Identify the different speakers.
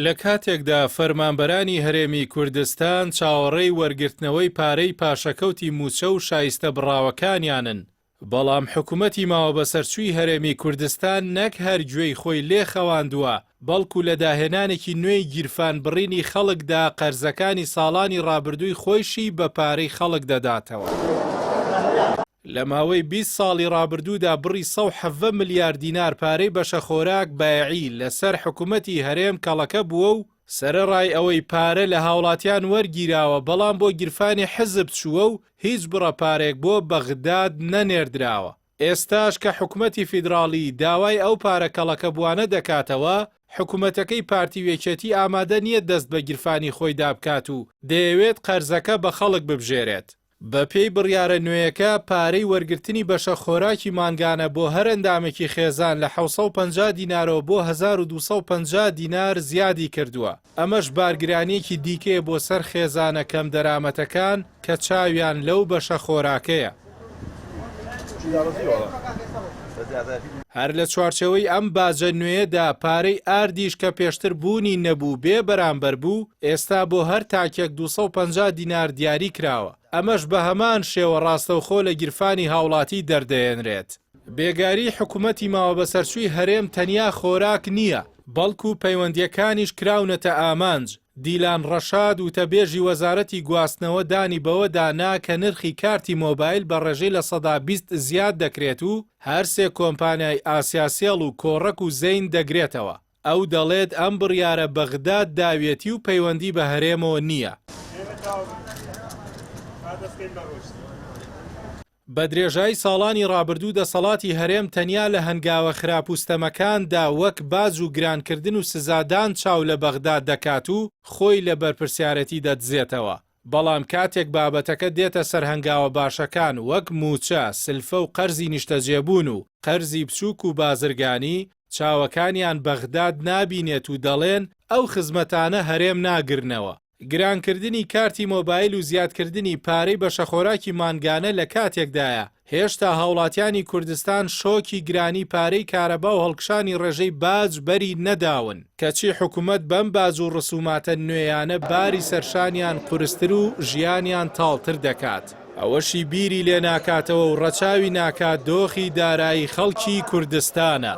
Speaker 1: لە کاتێکدا فەرمانبەرانی هەرێمی کوردستان چاوەڕێی وەرگرتنەوەی پارەی پاشەکەوتی مووچە و شایستە بڕاوەکانیانن، بەڵام حکومەتی ماوەبەسەرچووی هەرێمی کوردستان نەک هەر گوێی خۆی لێ خەواندووە، بەڵکو لە داهێنانێکی نوێی گیرفان بڕینی خەڵکدا قەرزەکانی ساڵانی ڕابردووی خۆیشی بە پارەی خەڵک دەداتەوە. لە ماوەی 20 ساڵی ڕابردوودا بڕی 117 ملیار دینار پارەی بەشەخۆراک بایعی لەسەر حکومەتی هەرێم کەڵەکە بووە و سەرەڕای ئەوەی پارە لە هاوڵاتیان وەرگیراوە، بەڵام بۆ گیرفانی حزب چووە و هیچ بڕە پارەیەک بۆ بەغداد نەنێردراوە. ئێستاش کە حکومەتی فیدراڵی داوای ئەو پارە کەڵەکەبووانە دەکاتەوە، حکومەتەکەی پارتی و یەکێتی ئامادە نییە دەست بە گیرفانی خۆیدا بکات و دەیەوێت قەرزەکە بە خەڵک ببژێرێت. بەپێی بڕیارە نوێیەکە، پارەی وەرگرتنی بەشە خۆراکی مانگانە بۆ هەر ئەندامێکی خێزان لە 750 دینارەوە بۆ 1250 دینار زیادی کردووە، ئەمەش بارگرانییەکی دیکەیە بۆ سەر خێزانە کەمدەرامەتەکان کە چاویان لەو بەشە خۆراکەیە. هەر لە چوارچێوەی ئەم باجە نوێیەدا پارەی ئاردیش کە پێشتر بوونی نەبوو بێ بەرامبەر بوو، ئێستا بۆ هەر تاکێک 250 دینار دیاری کراوە، ئەمەش بە هەمان شێوە ڕاستەوخۆ لە گیرفانی هاوڵاتی دەردەهێنرێت. بێگاریی حکومەتی ماوەبەسەرچووی هەرێم تەنیا خۆراک نییە، بەڵکو پەیوەندییەکانیش کراونەتە ئامانج، دیلان ڕەشاد، وتەبێژی وەزارەتی گواستنەوە دانی بەوەدا نا کە نرخی کارتی مۆبایل بە ڕێژەی 20% زیاد دەکرێت و هەرسێ کۆمپانیای ئاسیاسێڵ و کۆڕەک و زەین دەگرێتەوە. ئەو دەڵێت ئەم بڕیارە بەغداد داویەتی و پەیوەندی بە هەرێمەوە نییە. بە درێژایی ساڵانی ڕابردوو دەسەڵاتی هەرێم تەنیا لە هەنگاوە خراپ و ستەمەکاندا وەک باج و گرانکردن و سزادان چاو لە بەغداد دەکات و خۆی لە بەرپرسیارێتی دەدزێتەوە، بەڵام کاتێک بابەتەکە دێتە سەر هەنگاوە باشەکان وەک مووچە، سلفە و قەرزی نیشتەجێبوون و قەرزی بچووک و بازرگانی، چاوەکانیان بەغداد نابینێت و دەڵێن ئەو خزمەتانە هەرێم ناگرنەوە. گرانکردنی کارتی مۆبایل و زیادکردنی پارەی بەشەخۆراکی مانگانە لە کاتێکدایە، هێشتا هاوڵاتیانی کوردستان شۆکی گرانی پارەی کارەبا و هەڵکشانی ڕێژەی باج بەری نەداون، کەچی حکومەت بەم باج و ڕسوماتە نوێیانە باری سەرشانیان قورستر و ژیانیان تاڵتر دەکات. ئەوەشی بیری لێ ناکاتەوە و ڕەچاوی ناکات دۆخی دارایی خەڵکی کوردستانە.